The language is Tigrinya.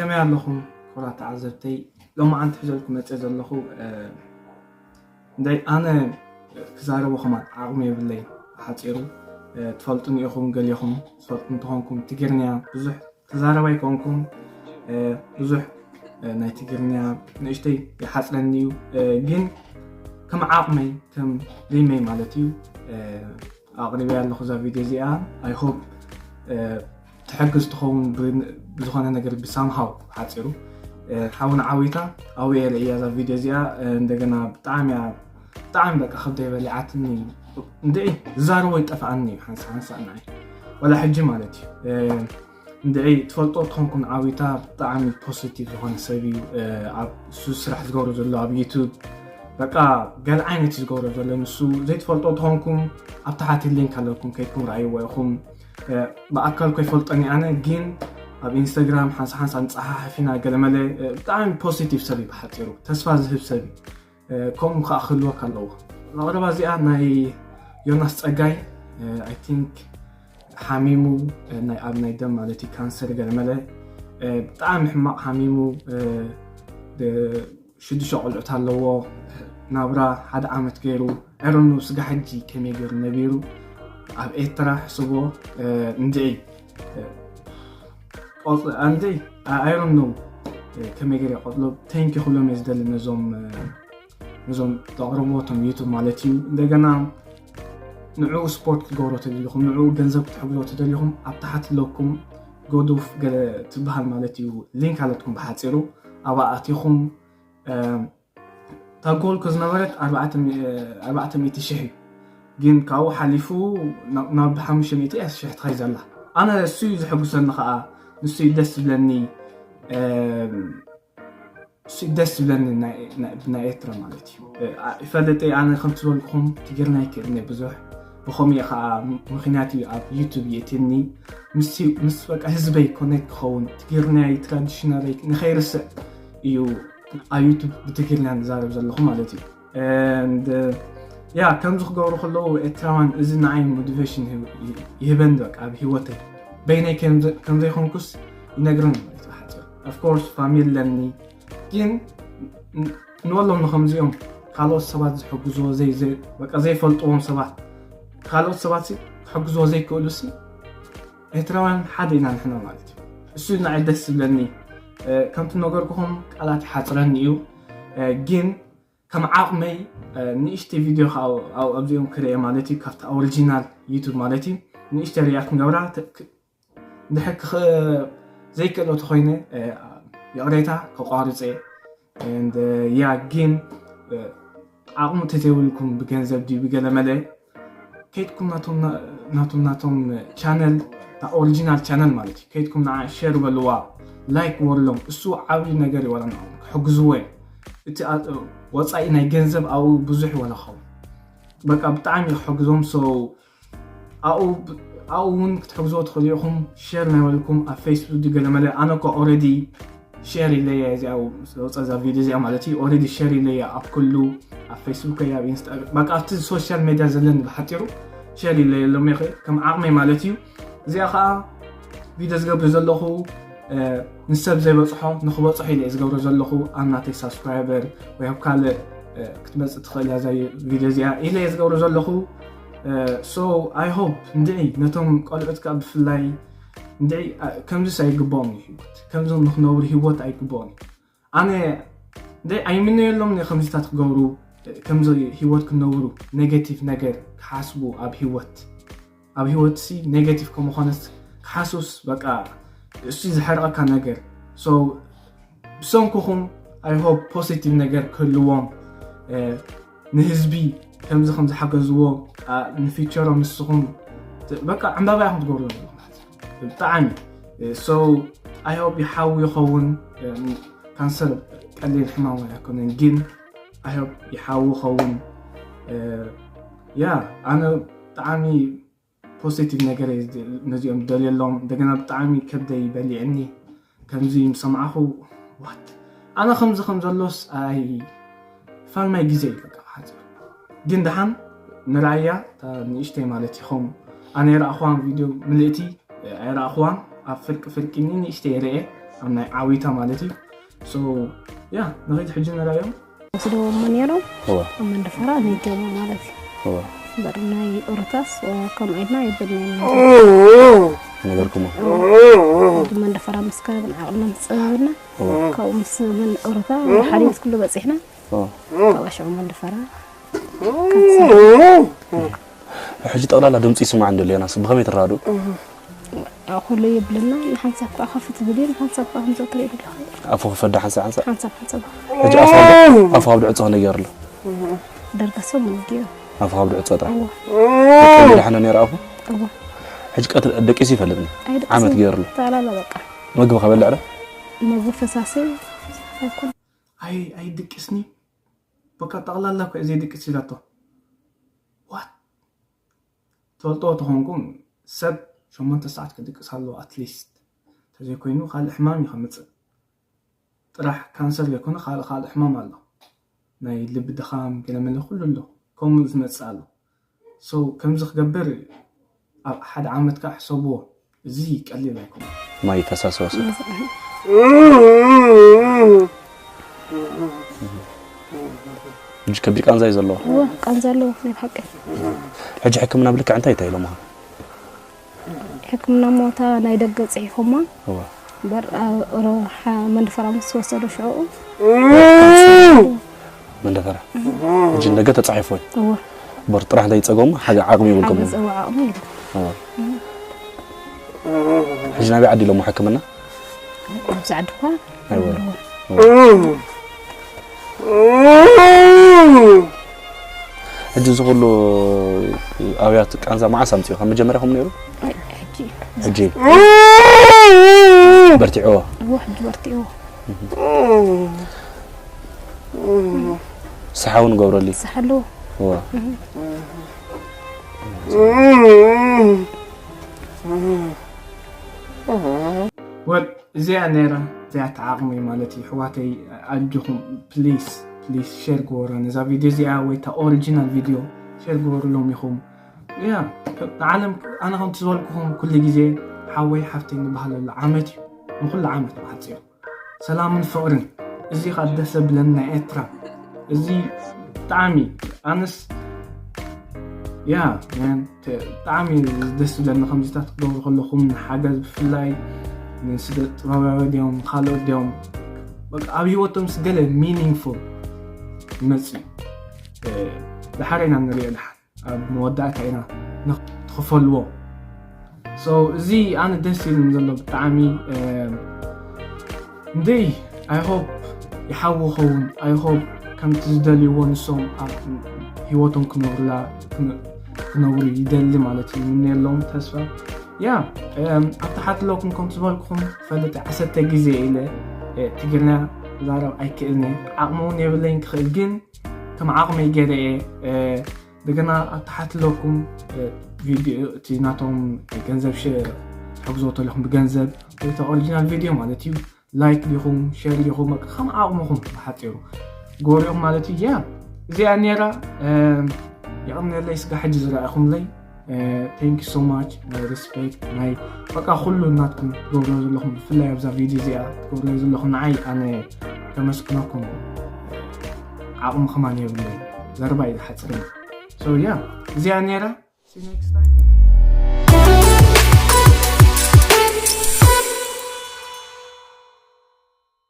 ከመይ ኣለኹም ክቡራት ተዓዘብተይ? ሎማዓንቲ ሒዘልኩም መፅእ ዘለኹ፣ እ፣ እንዳይ ኣነ ክዛረቦ ከማን ዓቕሚ የብለይ። ሓፂሩ፣ እ፣ ትፈልጡኒ ኢኹም፣ ገሊኹም ትፈልጡ እንተኾንኩም ትግርኛ ብዙሕ ተዛረብ ኣይኮንኩም። እ፣ ብዙሕ፣ እ፣ ናይ ትግርኛ ንእሽተይ ይሓፅረኒ እዩ። እ፣ ግን ከም ዓቕመይ፣ ከም ሪመይ ማለት እዩ፣ እ፣ ኣቕሪበያ ኣለኹ እዛ ቪድዮ እዚኣ። I hope፣ እ፣ ትሕግዝ ትኸውን ብ-፣ ብዝኾነ ነገር ብሳምሃው ሓፂሩ። እ፣ ሓውን ዓዊታ ኣብየ ርእያ እዛ ቪድዮ እዚኣ። እ፣ እንደገና ብጣዕሚ እያ፣ ብጣዕሚ በቃ ከብደይ በሊዓትኒ። እንድዒ ዝዛረቦ ይጠፍኣኒ እዩ ሓንሳ ሓንሳ ንዓይ። ወላ ሕጂ ማለት እዩ። እ፣ እንድዒ ትፈልጦ ትኾንኩም ዓዊታ ብጣዕሚ ፖዚቲቭ ዝኾነ ሰብ እዩ። እ፣ ኣብ እሱ ስራሕ ዝገብሮ ዘሎ ኣብ ዩቱብ በቃ ገለ ዓይነት እዩ ዝገብሮ ዘሎ። ንሱ ዘይትፈልጦ ትኾንኩም ኣብ ታሕቲ ሊንክ ኣለኩም ከይድኩም ረኣይዎ ኢኹም። እ፣ ብኣካል ኮ ይፈልጦኒ ኣነ፣ ግን ኣብ ኢንስታግራም ሓንሳ ሓንሳ ንፀሓሓፍ ኢና ገለመለ። እ፣ ብጣዕሚ ፖዚቲቭ ሰብ እዩ ብሓፂሩ፣ ተስፋ ዝህብ ሰብ እዩ። እ፣ ከምኡ ከዓ ክህልወካ ኣለዎ። መቕረባ እዚኣ ናይ ዮናስ ፀጋይ፣ እ፣ I think ሓሚሙ፣ እ፣ ናይ ኣብ ናይ ደም ማለት እዩ ካንሰር ገለመለ፣ እ፣ ብጣዕሚ ሕማቕ ሓሚሙ፣ እ፣ ደ-፣ ሽዱሽተ ቆልዑት ኣለዎ። ናብራ ሓደ ዓመት ገይሩ። I don't know ስጋ ሕጂ ከመይ ገይሩ ነቢሩ ኣብ ኤርትራ ሕስቦ። እ፣ እንድዒ፣ እ፣ ቆጽ-፣ እንድዒ፣ I don't know፣ እ፣ ከመይ ገይሩ ይቐጽሎ። Thank you ክብሎም እየ ዝደሊ ነዞም፣ እ፣ ነዞም ተቕርቦ እቶም ዩቱብ ማለት እዩ። እንደገና ንዕኡ ስፖርት ክትገብሮ ተደሊኹም፣ ንዕኡ ገንዘብ ክትሕግዞ ተደሊኹም ኣብ ታሕቲ ኣለኩም ጎዱፍ ገለ ትበሃል ማለት እዩ። ሊንክ ኣለትኩም ብሓፂሩ ኣብኣ ኣቲኹም። እ፣ እታ ጎል ዝነበረት ኣርባዕተ ሚእቲ ሺሕ እዩ፣ ግን ካብኡ ሓሊፉ ናብ፣ ናብ ሓሙሽተ ሚእቲ ሺሕ ትኸይድ ዘላ። ኣነ እሱ እዩ ዝሕጉሰኒ ከዓ፣ ንሱ እዩ ደስ ዝብለኒ። እ፣ እሱ እዩ ደስ ዝብለኒ ናይ፣ ናይ፣ ናይ ኤርትራ ማለት እዩ። እ፣ ኣ-፣ ይፈልጥ እየ ኣነ ከምቲ ዝበልኩኹም ትግርኛ ኣይክእልን እየ ብዙሕ። ብኸምኡ እየ ከዓ ም-፣ ምኽንያት እዩ ኣብ ዩቱብ የእትየኒ። ምስ፣ ምስ በቃ ህዝበይ ኮኔክት ክኸውን፣ ትግርኛይ ትራዲሽናለይ ንኸይርስዕ እዩ ኣብ ዩቱብ ብትግርኛ ዝዛረብ ዘለኹ ማለት እዩ። And፣ እ፣ ያ፣ ከምዚ ክገብሩ ከለዉ ኤርትራውያን እዚ ንዓይ ሞቲቬሽን ይህብ-፣ ይህበኒ በቃ ኣብ ህይወተይ። በይነይ ከም ዘ-፣ ከም ዘይኮንኩስ ይነግረኒ ማለት እዩ ብሓፂሩ። Of course ፋሚሊ ኣለኒ፣ ግን ን-፣ ንበሎም ንኸምዚኦም ካልኦት ሰባት ዝሕግዝዎ ዘይ-፣ ዘይ-፣ በቃ ዘይፈልጥዎም ሰባት፣ ካልኦት ሰባት ሲ ክሕግዝዎ ዘይክእሉ ሲ ኤርትራውያን ሓደ ኢና ንሕና ማለት እዩ። እሱ ንዓይ ደስ ዝብለኒ። እ፣ ከምቲ ነገርኩኹም ቃላት ይሓፅረኒ እዩ። እ፣ ግን ከም ዓቕመይ፣ እ፣ ንእሽተይ ቪድዮ ከዓ ኣብ-፣ ኣብዚኦም ክርእየ ማለት እዩ፣ ካብቲ ኦሪጂናል ዩቱብ ማለት እዩ። ንእሽተይ ሪያክት ንገብራ ተ-፣ ክ-፣ እንድሕር ክኽ-፣ ዘይክእሎ ተኾይነ፣ እ፣ ይቕሬታ ከቋርፀ። And፣ እ፣ ያ ግን፣ እ፣ ዓቕሙ ተዘይብልኩም ብገንዘብ ድዩ ብገለ መለ ከይድኩም ናቶም፣ ናቶም፣ ናቶም ቻነል፣ እታ ኦሪጂናል ቻነል ማለት እዩ፣ ከይድኩም ንዓ ሼር በልዋ፣ ላይክ ወርሎም። እሱ ዓብዪ ነገር እዩ፣ ዋላ ንዕኦም ክሕግዝዎ እዮም። እቲ ኣ-፣ ወፃኢ ናይ ገንዘብ ኣብኡ ብዙሕ እዩ፣ ዋላ ኸውን በቃ ብጣዕሚ እዩ ክሕግዞም። So ኣብኡ ብ-፣ ኣብኡ እውን ክትሕግዝዎ ትኽእሉ ኢኹም። ሼር ናይ በልኩም ኣብ ፌስቡክ ድዩ ገለ መለ። ኣነ እኮ ኦልሬዲ ሼር ኢለያ እዚኣ፣ ዝወፀ እዛ ቪድዮ እዚኣ ማለት እዩ። ኦልሬዲ ሼር ኢለያ ኣብ ኩሉ፣ ኣብ ፌስቡክ እያ፣ ኣብ ኢንስታግራም፣ በቃ ኣብቲ ሶሻል ሜድያ ዘለኒ ብሓፂሩ ሼር ኢለየሎም እየ ከም ዓቕመይ ማለት እዩ። እዚኣ ከዓ ቪድዮ ዝገብር ዘለኹ፣ እ፣ ንሰብ ዘይበፅሖ ንክበፅሖ ኢለ እየ ዝገብሮ ዘለኹ። ኣብ ናተይ ሳብስክራይበር ወይ ኣብ ካልእ፣ እ፣ ክትመፅእ ትኽእል እያ እዛ ቪድዮ እዚኣ ኢለ እየ ዝገብሮ ዘለኹ። እ፣ so I hope እንድዒ ነቶም ቆልዑት ከዓ ብፍላይ እንድዒ፣ እ፣ ከምዚስ ኣይግብኦም እዩ ህይወት። ከምዞም ንክነብሩ ህይወት ኣይግብኦም እዩ። ኣነ እንደ ኣይምነየሎም እየ ከምዚታት ክገብሩ፣ ከምዚ ህይወት ክነብሩ፣ ኔጌቲቭ ነገር ክሓስቡ ኣብ ህይወት፣ ኣብ ህይወት ሲ ኔጌቲቭ ከምኾነስ ክሓስቡስ በቃ እሱ ዘሕርቐካ ነገር። So ብሰንኩኹም I hope ፖዚቲቭ ነገር ክህልዎም፣ እ፣ ንህዝቢ ከምዚ ከም ዝሓገዝዎ፣ ኣ፣ ንፊቸሮም ንስኹም ት-፣ በቃ ዕምባባ ኢኹም ትገብሩ ዘለኹም ብጣዕሚ። So I hope ይሓዊ ይኸውን። ካንሰር ቀሊል ሕማም ኣይኮነን፣ ግን I hope ይሓዊ ይኸውን። ያ፣ ኣነ ብጣዕሚ ፖዚቲቭ ነገር እየ ነዚኦም ደልየሎም። እንደገና ብጣዕሚ ከብደይ በሊዕኒ ከምዚ ምስ ሰማዕኹ፣ ዋት፣ ኣነ ከምዚ ከም ዘሎስ ኣይ ፋልማይ ግዜ እዩ በቃ ብሓፂሩ። ግን ደሓን ንርኣያ እታ ንእሽተይ ማለት እዩ። ከም ኣነ የረኣኽዋን ቪድዮ ምልእቲ ኣይረኣኽዋን፣ ኣብ ፍርቂ ፍርቂ ንእሽተይ የርኤ። ኣብ ናይ ዓዊታ ማለት እዩ። So yeah፣ ንኸይድ ሕጂ ንራዮም። ወስደዎሞ ነይሮም እወ ኣብ መንደፈራ ነይገሞ ማለት እዩ። እወ እምበር ናይ ኦሮታስ ከምኡ ኢልና የብልናን። ነገርኩሞ መንደፈራ ምስ ከባብና ዓቕልና ምስ ፀበብና ካብኡ ምስ ኦሮታ ሓሊዮት ኩሉ በፂሕና እወ ካብ ኣሽዑ መንደፈራ ሕጂ ጠቕላላ ድምፂ ይስማዕ እንዶ ሌናስ ብኸመይ ትረዳድኡ? ኩሉ የብልና። ንሓንሳብ ከዓ ከፍ ትብል እየ፣ ንሓንሳብ ከዓ ከምዚ ትርኢ ዘለኹ። ኣፉ ክፈዳ ሓንሳብ ሓንሳብ ሓንሳብ ሓንሳብ ሕጂ ኣፉ ኣፉ ኣብ ድዕፆ ክነገር ኣሎ ደርጋ ሰብ ምንጊዮ ኣፉ ኣብ ድዕፆ ጥራሕ እዎ ቀሚሉ ሓነ ነይሩ ኣፉ እዎ ሕጂ ቀትሪ ደቂሱ ይፈልጥኒ ኣይደቅስን። ዓመት ገይርሉ ጠቕላላ በቃ ምግቢ ከበልዕ ዶ ምግቢ ፈሳሲ ኣይኮን ኣይ ኣይድቅስኒ በቃ ጠቕላላ እኮ እየ ዘይድቅስ ኢላቶ። ዋት ትፈልጥዎ ተኾንኩም ሰብ ሸሞንተ ሰዓት ክድቅስ ኣለዎ ኣትሊስት። ተዘይኮይኑ ካልእ ሕማም እዩ ከምፅእ። ጥራሕ ካንሰር ዘይኮነ ካልእ ካልእ ሕማም ኣሎ። ናይ ልቢ ድኻም ገለመለ ኩሉ ኣሎ። ከምኡ ዝመፅእ ኣሎ። So ከምዚ ክገብር ኣብ ሓደ ዓመት ከዓ ሕሰብዎ። እዚ ቀሊል ኣይኮነ። ማይ ፈሳሲ ወስድ ሕጂ ከቢድ ቃንዛ እዩ ዘለዎ እዎ ቃንዛ ኣለዎ ናይ ብሓቂ። ሕጂ ሕክምና ብልክዕ እንታይ እንታይ ኢሎምኻ ሕክምና ሞታ ናይ ደገ ፅሒፎማ እወ እምበር ኣብ ኦሮ- ሓ- መንደፈራ ምስ ተወሰዱ ሽዕኡ መንደፈራ ሕጂ ንደገ ተፃሒፎ እዩ እዎ በር ጥራሕ እንታይ ይፀገሙ ሓደ ዓቕሚ ይብልኩም ሓገዝ እዎ ዓቕሚ የለን። እወ ሕጂ ናበይ ዓዲ ኢሎሞ ሕክምና ኣብዚ ዓዲ እኳ ኣይወ ሕጂ እዚ ኩሉ ኣብያት ቃንዛ መዓስ ኣምፅኡ ካብ መጀመርያኹም ነይሩ ሕጂ ሕጂ በርቲዕዎ እዎ ሕጂ በርቲእዎ ሰሓውን ገብረሊ ሳሕ ኣለዎ እወ ወድ እዚኣ ነይራ እዚኣ ተዓቕሚ ማለት እዩ ኣሕዋተይ። ኣጆኹም ፕሊስ ፕሊስ ሼር ግበሩ ነዛ ቪድዮ እዚኣ ወይ እታ ኦሪጂናል ቪድዮ ሼር ግበሩሎም ኢኹም። ያ ንዓለም ኣነ ከምቲ ዝበልኩኹም ኩሉ ግዜ ሓወይ ሓፍተይ ንበሃለሉ ዓመት እዩ ንኩሉ ዓመት ብሓፂሩ ሰላምን ፍቕርን። እዚ ኸዓ ደስ ዘብለኒ ናይ ኤርትራ እዚ ብጣዕሚ ኣነስ ያ ብጣዕሚ ደስ ዝብለኒ ከምዚታት ክትገብሩ ከለኹም ንሓገዝ ብፍላይ ንስደ ጥበባዊ ድዮም ካልኦት ድዮም በቃ ኣብ ህይወቶም ስገለ ሚኒንግፉል ይመፅእ እዩ። ድሓር ኢና ንሪኦ ድሓር ኣብ መወዳእታ ኢና ንክፈልዎ። So እዚ ኣነ ደስ ኢሉም ዘሎ ብጣዕሚ እንድይ I hope ይሓዊ ኸውን I hope ከምቲ ዝደልይዎ ንሶም ኣብ ህይወቶም ክነብሩላ ክነብሩ ይደሊ ማለት እዩ ይምነየሎም ተስፋ። ያ ኣብ ታሓትለኩም ከም ዝበልኩኹም ፈልጥ ዓሰርተ ግዜ ኢለ ትግርኛ ዛረብ ኣይክእልን እየ ዓቕሚ እውን የብለይን ክኽእል ግን ከም ዓቕመይ ገይረ እየ እንደገና ኣብ ታሓትለኩም ቪድዮ እቲ ናቶም ገንዘብ ሸር ሕግዞ ተለኹም ብገንዘብ ወይ ኦሪጂናል ቪድዮ ማለት እዩ ላይክ ዲኹም ሸር ዲኹም በቃ ከም ዓቕምኹም ብሓፂሩ ጎሪኹም ማለት እዩ ያ እዚኣ ነራ የቐምነለይ ስጋ ሕጂ ዝረኣኹምለይ thank you so much ናይ respect ናይ በቃ ኩሉ ናትኩም ትገብርዮ ዘለኹም ብፍላይ ኣብዛ ቪድዮ እዚኣ ትገብርዮ ዘለኹም ንዓይ ኣነ ከመስግነኩም ዓቕሚ ከማን የብለይ ዘረባይ ዝሓፅር so yeah እዚኣ ነራ see you next time